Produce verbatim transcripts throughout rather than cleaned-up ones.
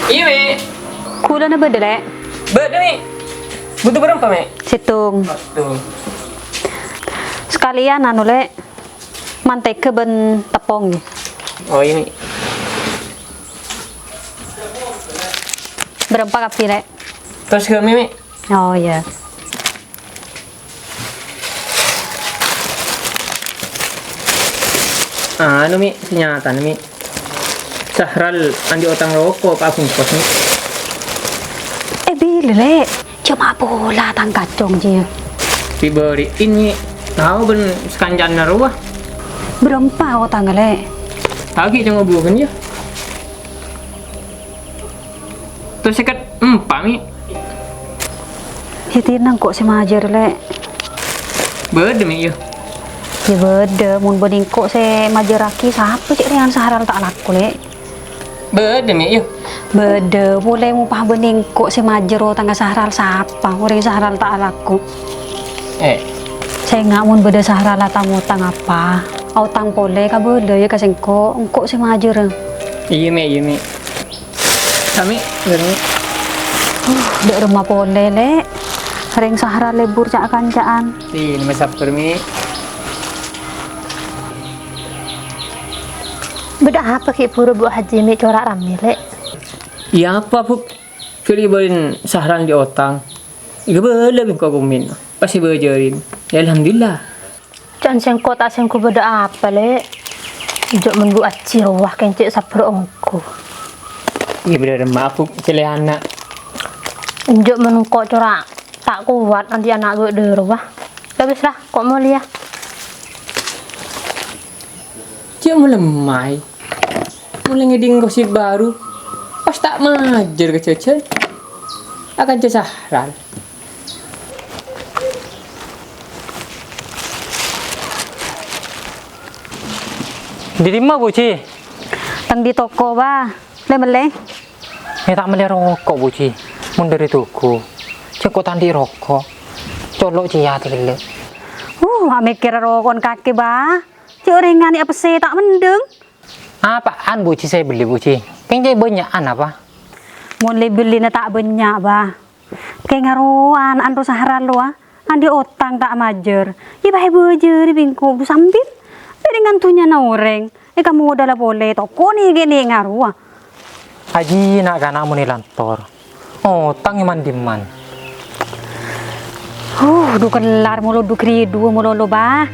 Iyâ, Mi'. Ghulâna bâdâ, Lè'? Bâdâ, Mi'. Butuh bârâmpa, Mi'? Sèttong. Sèttong. Sakalèyan, anu, Lè', mantega bân teppong, yâ. Oh, iyâ, Mi'. Bârâmpa kabbhi, Lè'? Terros ghâmi, Mi'. Oh, iyâ. Anu, Mi', sè nyatana, Mi'. Sahral andi' otang roko' pa' bungkos, Mi'. Eh, bilâ, Lè'? Jhâ' ma' pola tang kacong, jiyâ. Èbâri'in, Mi'. Tao bân sakancana rowa. Bârâmpa otangnga, Lè'? Tao ghi' cong obuwâghân, yâ. Terros sèket empa', Mi'. Yâ, tènang ko' sè majâr, Lè'. Bâdâ, Mi', yâ? Yâ, bâdâ. Mon bânnè engko' sè majârraghi, sapa cè' rèngan Sahral ta' alako, Lè'? Bâdâ, Mi', yâ? Bâdâ. Polè mon pas bânnè engko' sè majâr otangnga Sahral, sapa orèng Sahral ta' alako? Eh. Sènga' mon bâdâ Sahral ta' ngotang apa? Aotang polè ka bâlâ, yâ, ka sèngko'. Engko' sè majâr. Iyâ, Mi', iyâ, Mi'. Sami, bener, Mi'. Uh, dâ' remma polè, Lè'. Rèng Sahral lebur ca'-kanca'an. Iyâ, ma' sabbhâr, Mi'. Bâdâ apa ghi' buru Bu Haji, Mi', cora' rammè, Lè'? Iyâ apa, Bu? Kèrè bâlin Sahral andi' otang. Èghâbâlâ bi' engko' komin. Pas èbâjârin. Yâ, alhamdulillah. Can sèngko' ta' sèngko' bâdâ apa, Lè'? Enjâ' mon Bu Aji rowa kèng cè' sabbhâr ongghu. Iyâ, bhender, maaf, Bu, cè' lè ana'. Enjâ' mon engko' cora' ta' kowat andi' ana' bâdâ rowa. Yâ wis, la, ko' molèya. Cè' molè mai. Molè ngèdhing gosip bhâru. Pas ta' majâr ka jhâjhân. Akanja Sahral. Dâri dimma, Bu Ji? Tang dâri toko, Bah. Lè-mellè? Eh, ta' mellè roko', Bu Ji. Mon dâri toko. Sèngko' ta' andi' roko'. Colo' cèya tèghellâ'. Uh, ma' mèkkèr roko'na kakè, Bah. Cè' orèngnga nè' pèssè ta' mendhâng. Apa'an, Bu Ji, sè èbelli, Bu Ji? Kèng cè' bânnya'an apa? Mon lè-bellina ta' bânnya', Bah. Kèng arowa ana'na Sahral rowa, andi' otang ta' majâr. Yâ, pas èbâjâri bi' engko' du sambit. Dâri ngan dhunnyana orèng, èkamodâlâ polè toko nè' kènè' ngarowa. Ajiyâ na'-kana' mon èlantor. Otang è man-dimman. Huh, du kellar molo du gridhu molo lo, Bah.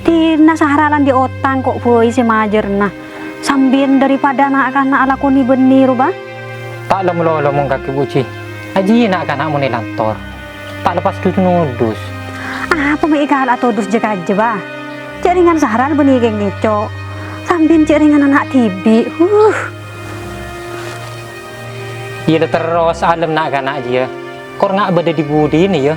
Dina Sahral andi' otang ko' bhâi sè majârna. Sambit daripada na'-kana' alakonè bânnè ro, Bah. Ta' lom-lolom mon kakè, Bu Ji. Ajiyâ na'-kana' mon èlantor. Ta' lepas dus-nodus. Apa mè' èkala' todus jâ-kajâ, Bah? Jhâ' rèngan Sahral bânnè kèng ngèco'. Sambit jhâ' rèngan ana' dhibi'. Huh. Iyâ, la terros alem na'-kana' jiyâ. Kor nga' bâdâ dhi-budhina, yâ.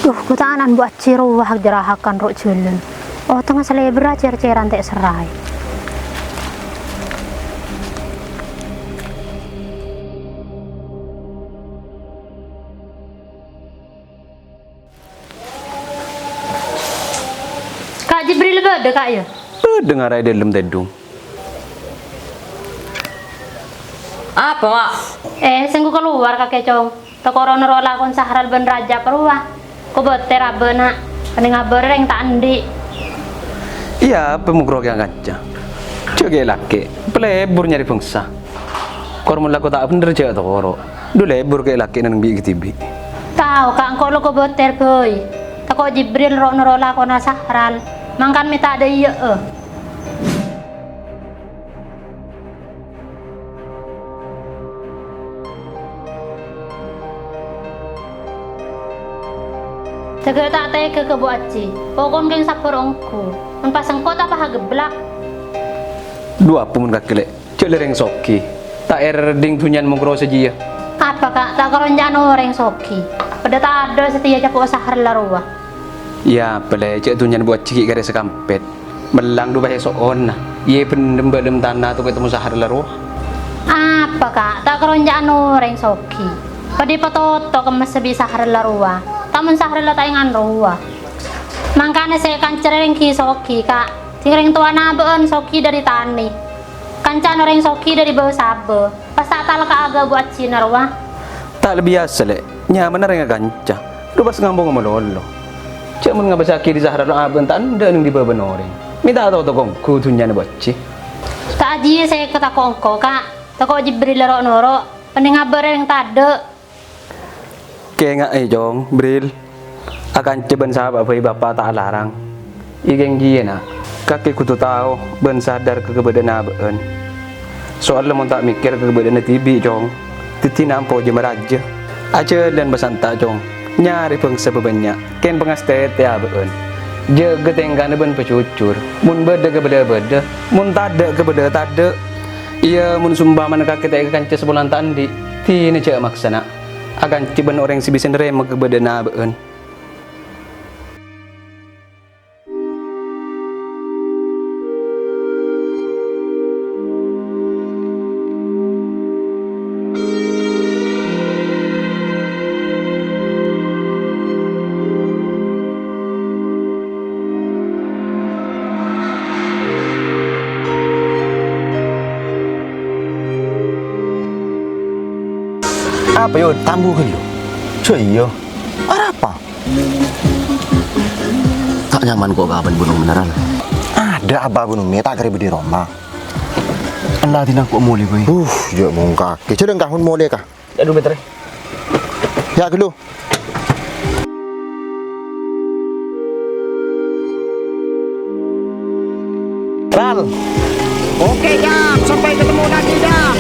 Duh, ghuta'an Bu Aji rowa jârâhakan ro' jhâlân. Otangnga salèbârrâ cèr-cèran ta' èserraè. Ka' Jibril bâdâ, Ka', yâ? Bâdâ ngara è dâlem tèdung. Apa, Ma'? Eh, sèngko' kalowar kakè, Cong. Tako' ro'-noro' lakon Sahral bân Rajab rowa. Kobâtèr abâ'na, kennèng abâ' rèng ta' andi'. Iyâ, apa mokro kèya kanca. Jhâ' kè-lakè', palebur nyarè bhângsa. Kor mon lako ta' bhendher jhâ' toro'. Du lebur kè-lakè' neng bi' kadhibi'. Tao, Ka', engko' lo kobâtèr bhâi. Tako' Jibril ro'-noro' lakona Sahral. Mangkana mè' ta' dâ' iyâ'â. Jâgâ ta' tèga ka Bu Aji. Pokon kèng sabbhâr ongghu. Mon pas engko' ta' pas ageblak. Du apa mon kakè, Lè'? Jhâ' lè rèng soghi. Ta' èrèddhing dhunnyana mokro sajiyâ. Apa, Ka'? Ta' karonja'an orèng soghi. Padâ tadâ' satèya capo' Sahral la rowa. Iyâ, apa, Lè', jhâ' dhunnyana Bu Aji ghi' karè sakampèt. Mellang du bâ'na so'onna. Iyâ bhendhem bâlem tana toko'è temmo Sahrul la rowa. Apa, Ka'? Ta' karonca'an orèng soghi. Padâ èpatoto' kemmessa bi' Sahrul la rowa. Ta' mon Sahrul la ta' èngan rowa. Mangkana sè èkancè rèng ghi' soghi, Ka'. Sè rèng towana abâ'ân soghi dâri tanè. Kancana orèng soghi dâri bâ-sabâ. Pas ta' talka' aghâbu ajjhina rowa. Ta' la biyasa, Lè'. Nyamana rèng akanca. Dhu pas ngampong malolo. Jhâ' mon ngabâssaghi dhi' Sahrul abâ'ân ta' endâ' neng dhi' bâbâna orèng. Mè' ta' tao tako' ongghu dhunnyana bâjhi. Ta' ajiyâ sè èkatako' engko', Ka'. Tako' Jibril ro'-noro'. Pending abâ' rèng tadâ'. Kèngaè, Cong, Bril. Akanca bân sapa'a bhâi Bapa' ta' alarang. Èkèng jiyâ, Na'. Kakè kodhu tao bân sadar ka kabâdâ'ânna abâ'ân. Soalla mon ta' mèkkèr ka kabâdâ'ânna dhibi', Cong. Dhâddhina ampo jhâ' marajâ. Ajhâlân pasanta, Cong. Nyarè bhângsa bhâbânnya'. Kèng pangastètè abâ'ân. Jâgâ tèngkana bân pajhujhur. Mon bâdâ kabâlâ bâdâ. Mon tadâ' kabâlâ tadâ'. Iyâ, mon sompamana kakè ta' èkakanca sapolana ta' andi', dhina jhâ' maksa, Na'. Akanca bân orèng sè bisa narèma kabâdâ'ânna abâ'ân. Apa, Yud? Tambu ghâllu. Jâ iyâ. Arapa? Ta' nyaman ko' ka abâ'na bhunong bhender. Adâ' abâ' bhunong mè' ta' karè bâdâ è roma. Ella dina ko' molè, bhâi. Uh, jâ' mongkaghi. Jhâlân ka, mon molè ka. Aduh, Mètrè. Yâ, ghâllu. Ral. Oke, Jang. Sampai ketemu lagi, Jang.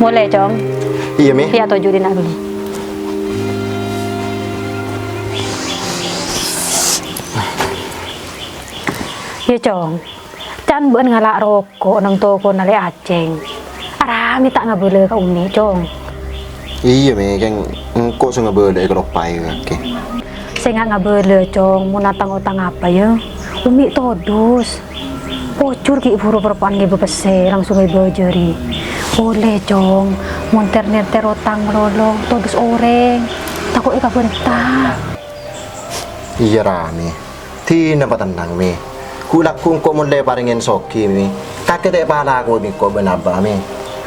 Molè, Cong. Iyâ, Mè. Yâ, toju' dina ghâllu. Yâ, Cong. Can bâ'na ngala' roko' neng tokona Lè' Acèng. Aramè ta' ngabâlâ ka Ummi, Cong. Iyâ, Mè, kèng engko' sè ngabâlâ'â kaloppaè kakè. Sènga' ngabâlâ, Cong, mon atang-otang apa, yâ? Ummi todus. Pojhur ghi' buru parappa'na ngèbâ pèssè, langsung èbâjâri. Polè, Cong, mon ter-nènter otang malolo, todus orèng. Tako' èkabhânta. Iyâ, Ra, Mè. Dina patennang, Mè. Ghu'-lagghu' engko' mon la èparèngè soghi, Mè. Kakè ta' èpalakoè bi' engko' bân abâ', Mè.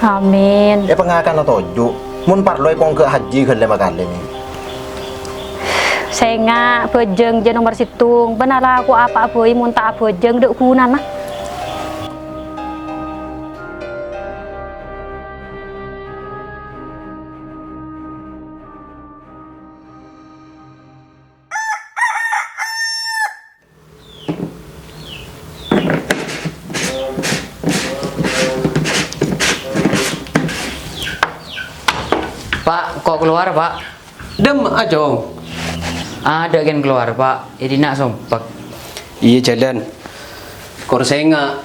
Amin. Èpangakana toju'. Mon parlo èpongghâ hajji ghâllu makalè, Mè. Sènga' bhâjâng jâ' nomer sèttong, bân alako apa'a bhâi mon ta' abhâjâng dâ' ghunana. Pa', ko' kalowar, Pa'. Dâmma'a, Cong? Adâ' kèng kalowar, Pa'. È dinna' sompek. Iyâ, jhâlân. Kor sènga',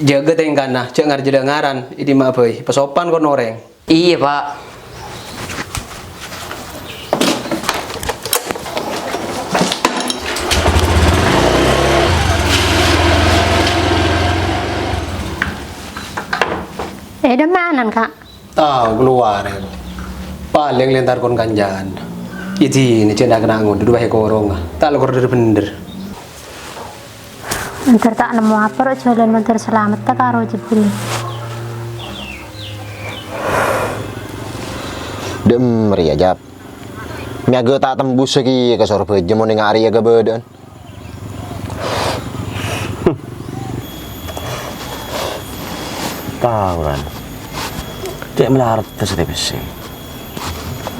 jâgâ tèngkana, jhâ' ngarjâ langaran, è dimma'a bhâi. Pasopan kor orèng. Iyâ, Pa'. È, dâmma'a, Ka'? Tao, kalowar, èn. Palèng lèntar kon-kancana. Iyâ dinah, jhâ' na'-kana' ngodâ, dhu bâi korongnga. Ta' la kor dhâr-bhendhâr. Mandhâr ta' nemmo apa ro' jhâlân mandhâr salametta karo Jibril. Dâ'emma rèya, Jab. Mè' aghâ ta' tembussa kèya ka Sorbhâjâ mon ènga' rèya kabâdâ'ân. Tao, Ran. Cè' malaradhâ satè pèssè.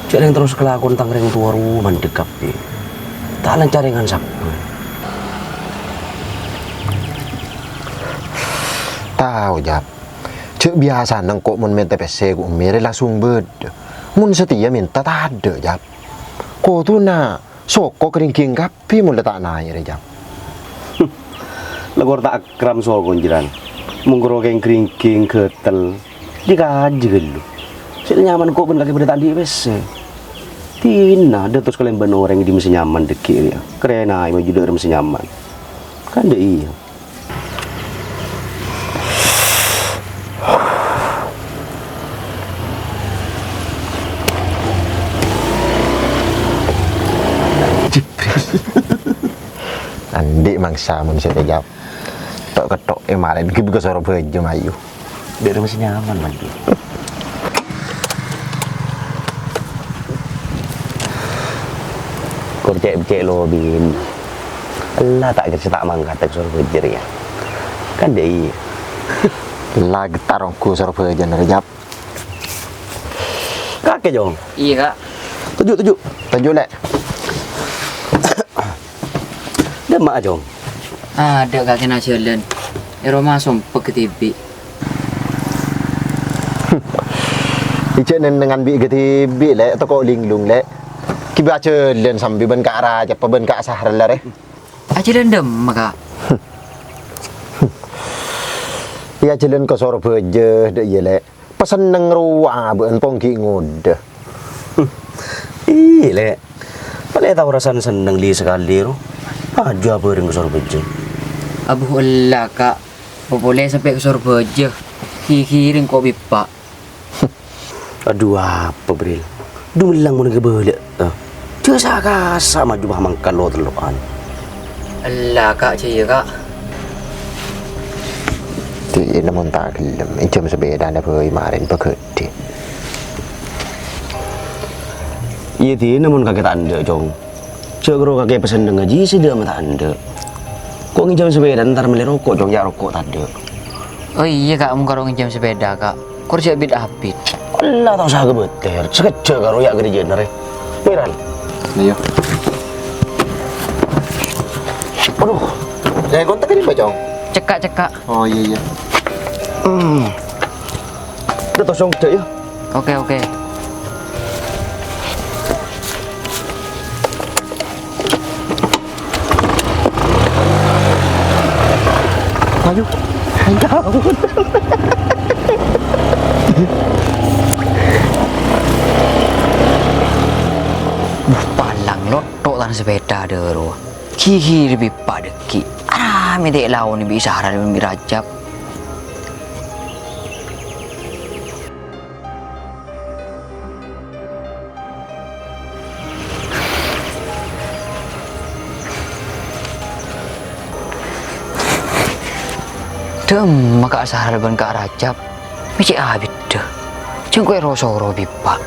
Jhâ' nèng terros kalakon tang rèng towa rowa mandhâk kabbhi. Ta' lancar èngan sabbhân. Tao, Jab. Jhâ' biyasana engko' mon mènta pèssè ka Ummi rè langsung bâdâ. Mon satèya mènta tadâ', Jab. Kodhuna soko gringging kabbhi mon la ta' naè' rè, Jab. La kor ta' akrab soko, Jran. Mon kor kèng gringging ghâtel, jhâ' kajhi ghâllu. Sè nyaman ko' bân kakè bâdâ ta' andi' pèssè. Dinah, dâ' terros kalèbân orèng è dimma sè nyaman dhâggi' rèya. Karèna maju dâ' remma sè nyaman. Kan dâ' iyâ. Andi' mangsa mon sè kèjhâp. Tok-kettok è marèn ghi' ka Sorbhâjâ, mayu. Dâ' remma sè nyaman, mayu. Kor cè'-becè' lo, Bin. Ella ta' kèra sè ta' mangkat ka Sorbhâjâ rèya. Kan dâ' iyâ. Ella ghettar ongghu Sorbhâjâ, Rajab. Kakè, Jong. Iyâ, Ka'. Toju', toju'. Toju', Lè'. Dâ' emma'a, Jong? Adâ', Ka', kèng ajhâlân. È roma sompek dhibi'. Ijhâ' nennengan bi' dhibi', Lè'. Tako' linglung, Lè'. Ghibâ ajhâlân sambi bân Ka' Rajab, bân Ka' Sahral, arè. Ajhâlân dâ' emma, Ka'? Iyâ, ajhâlân ka Sorbhâjâ, dâ' iyâ, Lè'. Pasenneng rowa bâ'na pong ghi' ngodâ. Iyâ, Lè'. Palè tao rasana senneng li-sakalè ro. Ajjhâ' abhâreng ka Sorbhâjâ. Abbhu ella, Ka'. Popolè sampè' ka Sorbhâjâ. Ghi-ghirèng ko' bi' eppa'. Adhu, apa, Bril? Dumellang mon ghâbâlâ. Eh, jhâ' sa-kasa maju bâ' mangkat lo-tello'an. Ella, Ka', jhâ' iyâ, Ka'. Dinah mon ta' ghellem, ènjhâm sapèdana bhâi marèn paghâdhi. Iyâ, dinah mon kakè ta' endâ', Cong. Jhâ' karo kakè pasenneng ajiyâ sè dâ' ma' ta' endâ'. Ko' ngènjhâm sapèda, entar mellè roko', Cong, yâ roko' tadâ'. Oh iyâ, Ka', mon karo ngènjhâm sapèda, Ka'. Kor jhâ' bit-abit. Ella ta' osa ghâbâtèr, sakejjhâ' karo yâ ghârijâna rè. Miral. Iyâ. Adhu. Jhâ' kontak ini, Cong. Cekka', cekka'. Oh, iyâ, iyâ. Hmm. Dâ' tosong, Dâk, yâ. Oke, oke. Ayo. Ayo. Buh, palang lotto' tan sepeda dâ' rowa. Ghi-ghiri bi' eppa' dâggi'. Aramè te' laon bi' Sahral bi' Rajab. Dâ' emma Ka' Sahral bân Ka' Rajab, mè' cè' abiddhâ. Jhâ' engko' ro-soro bi' eppa'.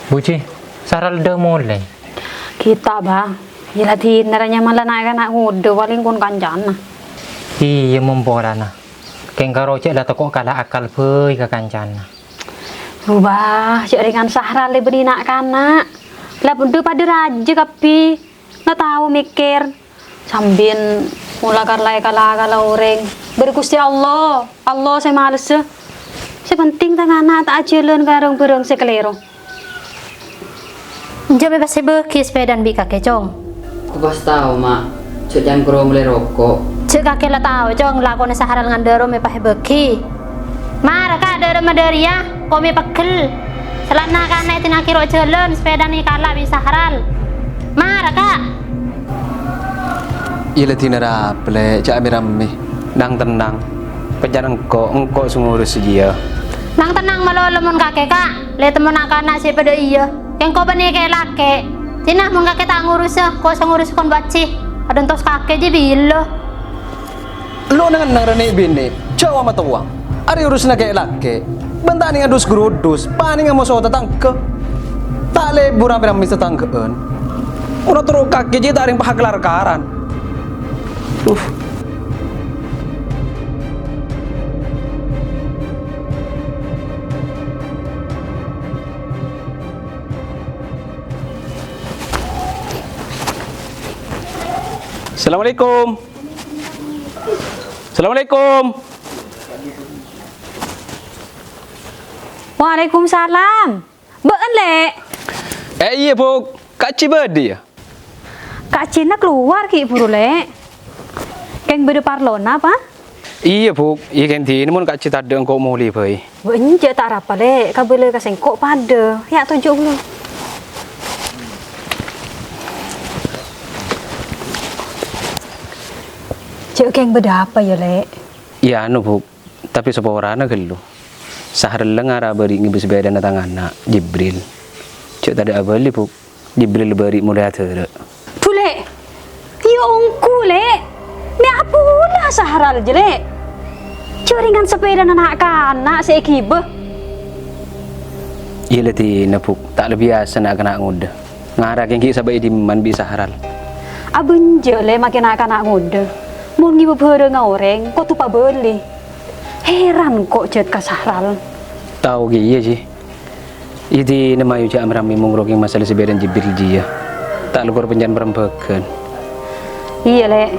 Bu Ji, Sahral dâ' molè. Ghi' ta', Bâ. Yâ la dinna ra nyamana na'-kana' ngodâ, palèng kon kancana. Iyâ, mon polana. Kèng karo jhâ' la tako' kala akal bhâi ka kancana. Bâ, jhâ' rèngan Sahral lè bânnè na'-kana'. La bendhu padâ rajâ kabbhi. Na tao mèkkèr. Sampèyan mola kala èkala-kala orèng. Bâri' Ghustè Allah, Allah sè malessa. Sè penting tang ana' ta' ajhâlân ka rang-bhârâng sè kalèro. Enjâ' mè' pas èbâghi sepedana bi' kakè, Cong. Ko' pas tao, Ma'. Jhâ' can karo molè roko'. Jhâ' kakè la tao, Cong, lakona Sahral ngan dâ' rowa mè' pas èbâghi. Mara, Ka', dâ' remma dâ' rèya, ko' mè' pegghel. Sallana kana' èdina'aghi ro' jhâlân, sepedana èkala' bi' Sahral. Mara, Ka'. Iyâ la dinna ra pèlè, jhâ' mè-rammè. Nang-tennang. Pècana engko', engko' sè ngurus jiyâ. Nang-tennang malolo mon kakè, Ka'. Lè temmo na'-kana' sè padâ iyâ. Kèng ko' bânnè kè-lakè'. Dinah mon kakè ta' ngurusa, ko' sè ngurus kon bâji. Adântos kakè jiyâ bilâ. Lo neng-enneng rè nè'-binè', jhâ' wa-matowa. Arè urusanna kè-lakè', bân ta' nèng adus-ghrudus, panènga moso tatangghâ. Ta' lebur rame-rame tatangghâ'ân. Ono toro' kakè jiyâ ta' rèng paha kelar-karan. Uh. Assalamualaikum. Assalamualaikum. Waalaikumsalam. Bâ'ân, Lè'? Eh, iyâ, Bu. Ka Ajji bâdâ, yâ? Ka' Ajjina kalowar ghi' buru, Lè'. Kèng bâdâ parlona, apa? Iyâ, Bu'. Iyâ, kèng dinah mon Ka' Ajji tadâ' engko' molè bhâi. Bâ' enjâ' ta' arapa, Lè'. Kabâlâ ka sèngko' padâ. Yâ, toju' ghâllu. Jâ' kèng bâdâ apa, yâ, Lè'? Iyâ, anu, Bu'. Tapè saporana ghâllu. Sahralla ngara abâli ngèbâ sapèdana tang ana', Jibril. Jâ' tadâ' abâli, Bu'. Jibril bâri' molè adârâ'. Dhu, Lè'. Yâ ongghu, Lè'. Mè' apola Sahral, jâ, Lè'. Jâ' rèngan sapèdana na'-kana' sè èghibâ. Iyâ la dinah, Bu'. Ta' la biyasa na'-kana' ngodâ. Ngara kèng ghi' sabâ' è dimman bi' Sahral. Abâ' enjâ', Lè', makè na'-kana' ngodâ. Mon ngèbâ bhârângnga orèng, kodhu pabâli. Heran ko' jât ka Sahral. Tao kèya, Ji. Iyâ dinah mayu jâ' am-ramè mongroking masalah sapèdana Jibril jiyâ. Ta' lopor panjhennengngan parembhâghân. Iyâ, Lè'.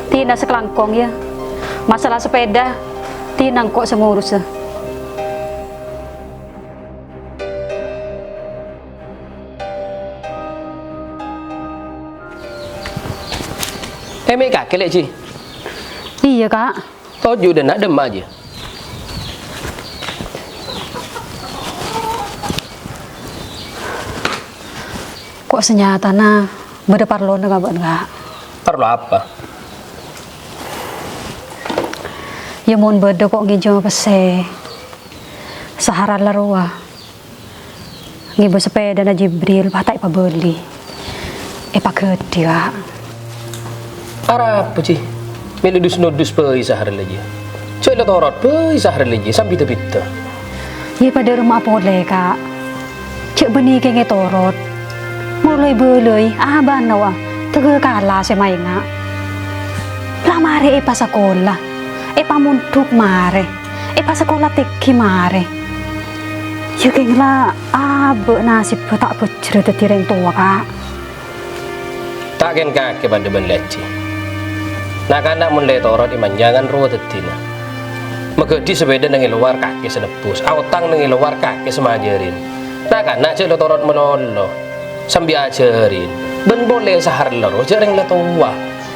Dinah sakalangkong, yâ. Masalah sapèda, dinah engko' sè ngorussa. È, mè' kakè, Lè', Ji? Iyâ, Ka'. Toju' dâ' enna' dâmma, Ji. Ko' sanyatana bâdâ parlona ka bâ'na, Ka'. Parlo apa? Yâ, mon bâdâ ko' ngènjhâma pèssè. Sahral la rowa. Ngèbâ sapèdana Jibril, pas ta' èpabâli. Èpaghâdhi, Ka'. Arapa, Ji? Mè' la dus-nodus bhâi Sahral la jiyâ. Jâ' la torot bhâi Sahral la jiyâ, sambi dâ-bidâ. Yâ, padâ remma'a polè, Ka'. Jâ' bânnè kèng ètorot. Molo èbâlâi, abâ'na wa, tèghâ kala sè maènga'. La marè èpasakola, èpamondhuk marè. Èpasakola tèngghi marè. Yâ kèng la abâ' nasibbhâ ta' bhâjjhrâ dhâddhi rèng towa, Ka'. Ta' kèng kakè padâ bân Lè' Ajji. Na'-kana' mon la ètorot è manjâ ngan rowa dhâddhina. Maghâdhi sapèda neng è lowar kakè sè nebbhus, aotang neng è lowar kakè sè majârin. Na'-kana' jâ' la torot malolo, sambi ajhârin. Bân polè Sahar la rowa jâ' rèng la towa.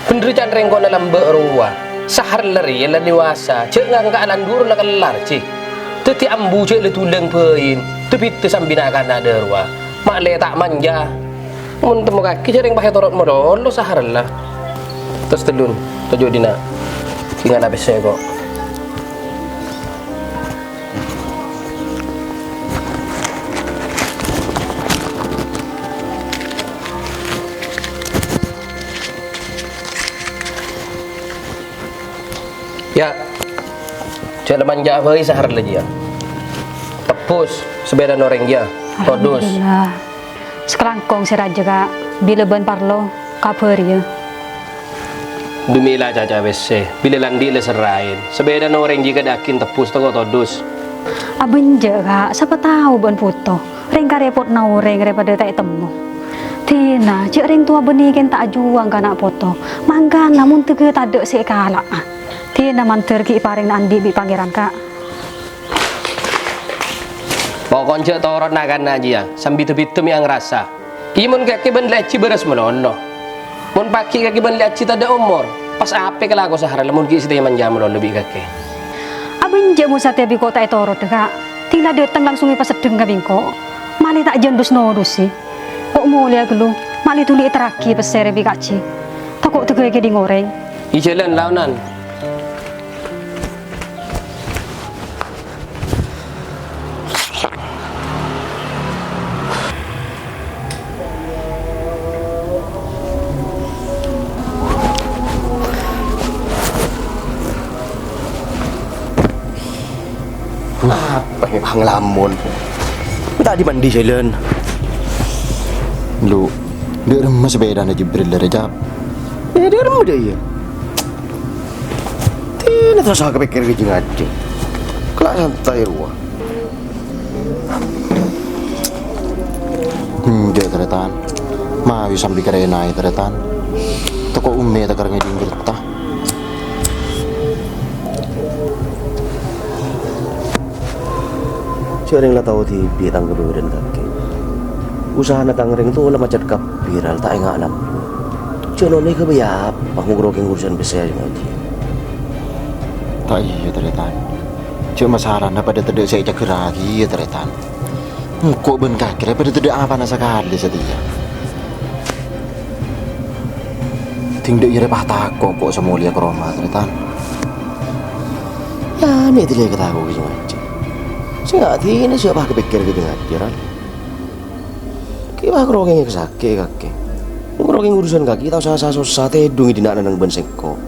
Bhendher can rèng ko'na lambâ' rowa. Sahar la rèya la dewasa, jâ' ngangka'a landhur la kellar, Ji. Dhâddhi ambu jâ' la dhulâng bhâi, dâ-bidâ sambi na'-kana' dâ' rowa. Ma' lè ta' manja. Mon temmo kakè jâ' rèng pas ètorot malolo Sahar la. Terros tellun, toju' dinna'. Sènga' la pèssè ko'. Yâ. Jâ' la manjâ bhâi Sahar la jiyâ. Tebbhus sapèdana orèng jiyâ. Todus. Alhamdulillah. Sakalangkong sè rajâ, Ka'. Bilâ bâ'na parlo, kabhâri, yâ. Dumèla caca pèssè, bilâ la andi' la serraè. Sapèdana orèng jiyâ kadhâghin tebbhus tako' todus. Abâ' enjâ', Ka'. Sapa tao bâ'na bhuto. Rèng karèpotna orèng rèya padâ ta' ètemmo. Dinna, jâ' rèng towa bânnè kèng ta' ajhuwâng ka na' poto. Mangkana mon tèghâ tadâ' sè èkala'a. Dinna mandhâr ghi' èparèngana andi' bi' Pangèran, Ka'. Pokon jâ' torot na'-kana' jiyâ, sambi dâ-bidâ mè' angrasa. Iyâ, mon kakè bân Lè' Ajji bârâs malolo. Mon paghi' kakè bân Lè' Ajji tadâ' omor, pas apa èkalako Sahar la mon ghi' satèya manja malolo bi' kakè. Abâ' enjâ' mon satèya bi' ko' ta' ètorot, Ka'. Dinna dâteng langsung èpaseddheng ka bi' ko'. Malè ta' jân dus-nodusè. Ko' molèya ghâllu, malè dhuli èterraghi pèssè rèya bi' Ka' Ajji. Tako' tèghâ èkèdhing orèng. È jhâlân laonan. Apa ya, ngelamun? Tadi mandi jalan. Lu, dâ' remma sapèdana Jibril la rèya, Cap. Eh, dâ' remma dâ' iyâ. Tèna terros aku pikir kèjing adhi. Kela' santai rowa. Enjâ', tarètan. Mayu sambi karènaè, tarètan. Tako' ummè ta' karè ngèdhing berta. Jâ' rèng la tao dhibi' tang kabhârân kakè. Usahana tang rèng towa la macet kabbhi, Ral, ta' enga' lambung. Jhâ' nonè ghâbây apa, ngonggro kèng urusan bessè, Haji. Ta' iyâ, Tarètan. Jhâ' masalana padâ tadâ' sè ècagghârraghi, yâ, Tarètan. Engko' bân kakè rè padâ tadâ' apana sakalè satèya. Dhing dâ' iyâ rè pas tako' engko' samolèya ka roma, Tarètan. Yâ, mè' dhilika tako' ka Jung Haji. Sènga' dhina sè pas kapèkkèr ka Jung Haji, Ral. Kèya pas ngonggro kèng sakè' kakè. Ngonggro kèng urusan kakè, ta' osa sossa tèdhung è dinna' neng bân sèngko'.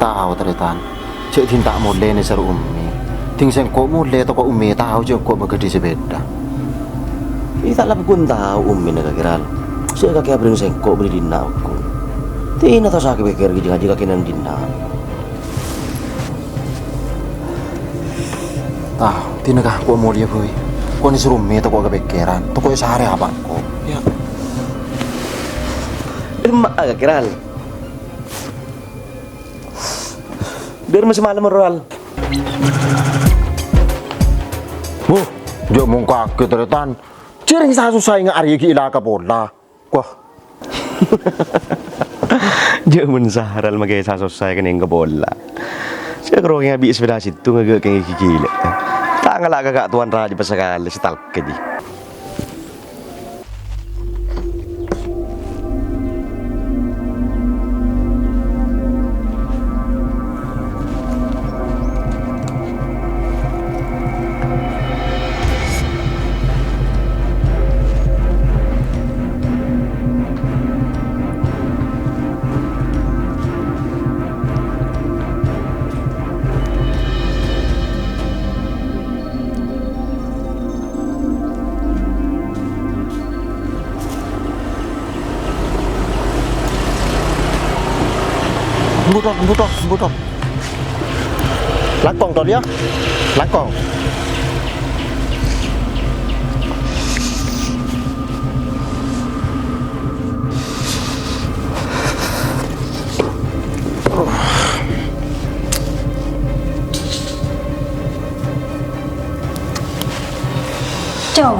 Tao, Tarètan. Jhâ' dhing ta' molè nèsèr Ummi. Dhing sèngko' molè toko Ummi tao jhâ' engko' maghâdhi sepèda. Iyâ ta' la paggun tao Ummi nèka, Ral. Jhâ' kakè abhâreng sèngko' bâli dinna' oko'na. Dhina ta' osa kapèkkèr jhâ' kakè neng dinna'. Tao, dhina ka engko' molèya bhâi. Engko' nèsèr Ummi toko kapèkkèran. Toko èsarè apa engko'? Yâ. Emma kakè, Ral. Dâr masa malem rowa, Ral. Wuh, jhâ' mon kakè, Tarètan. Jhâ' rèng sa-sossa enga' arèya ghi' èlaka pola. Wah. Jhâ' mon sa, Ral, makè sa-sossa èkennèng ka pola. Sè karo kèng abi' sepèda sèttong aghâ' kèng ghi' ghilâ. Ta' ngala' ka ka'towan rajâ pas sakalè sè talkè, jhi. Embuto, embuto, embuto. Langkong, Ton, yâ. Langkong. Cong,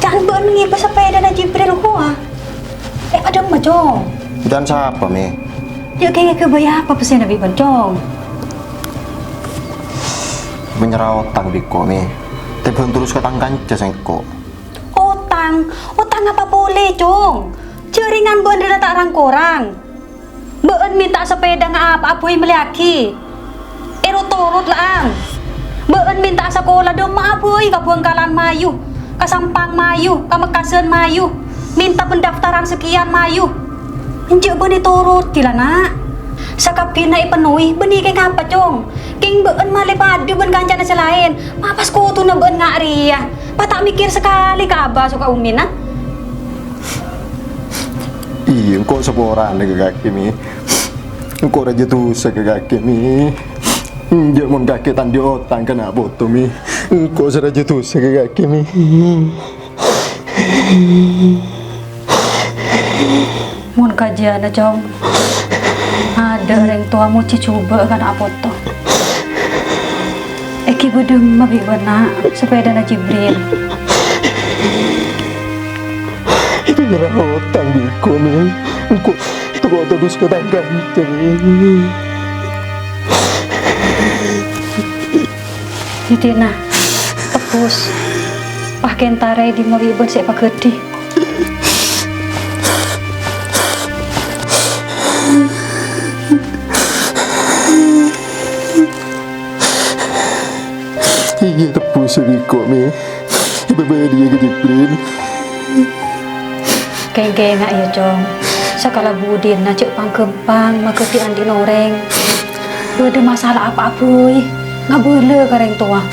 can bâ'na ngibâ sapèdana Jibril rowa? Eh, padâ emma, Cong. Can sapa, Mi? Yâ, kèngèng ghâbây apa pèssèna bi' bâ'na, Cong? Mè' nyerra otang bi' engko', Mi. Tèmbhâng terros ka tang kanca sèngko'. Otang? Otang apa polè, Cong? Jhâringan bâ'na rèya ta' rang-korang. Bâ'na mènta sapèda nga' apa'a bhâi mellèyaghi. Èrot-torot la, Ang. Bâ'na mènta sakola dâ' emma'a bhâi ka Bhângkalan mayu, ka Sampang mayu, ka Mekkasân mayu. Mènta pendaftaran sakèyan mayu. Enjâ' bâ'na ètorot ghi la, Na'. Sakabbhiyânna èpennowè, bânnè kèng apa, Cong? Kèng bâ'na malè padâ bân kancana sè laèn. Ma' pas kodhuna bâ'na nga' rèya. Pa ta' mèkkèr sakalè ka Abah soka Ummina. Iyâ, engko' saporana ka kakè, Mi. Engko' rajâ dusa ka kakè, Mi. Enjâ' mon kakè ta' andi' otang ka na' poto, Mi. Engko' sè rajâ dusa ka kakè, Mi. Mon kajiyâna, Cong, adâ' rèng towa mojhi jhubâ' ka na' poto. Èghibâ dâ' emma bi' bâ'na sapèdana Jibril? Èpènyerra otang bi' engko', Mi. Engko' toko todus ka tang kanca, Mi. Didina, tebbus. Pas kèntara è dimma bi' bâ'na sè èpaghâdhi. Iyâ, tebbus bi' engko', Mi. Èpabâliyâ ka Jibril. Kèng-kènga' yâ, Cong. Sakala budina jhâ' pangghâmpang maghâdhi andi'na orèng. Bâdâ masalah apa'a bhâi, ngabâlâ ka rèng towa.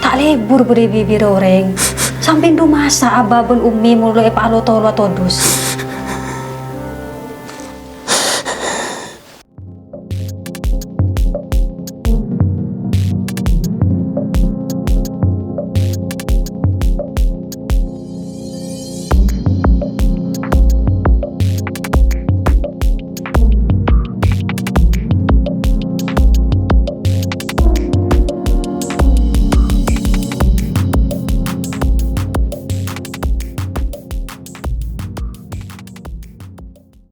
Ta' lebur bâdâ è bibirra orèng. Sampèyan du masa' Abah bân Ummi molo èpaalo-tolo atodus.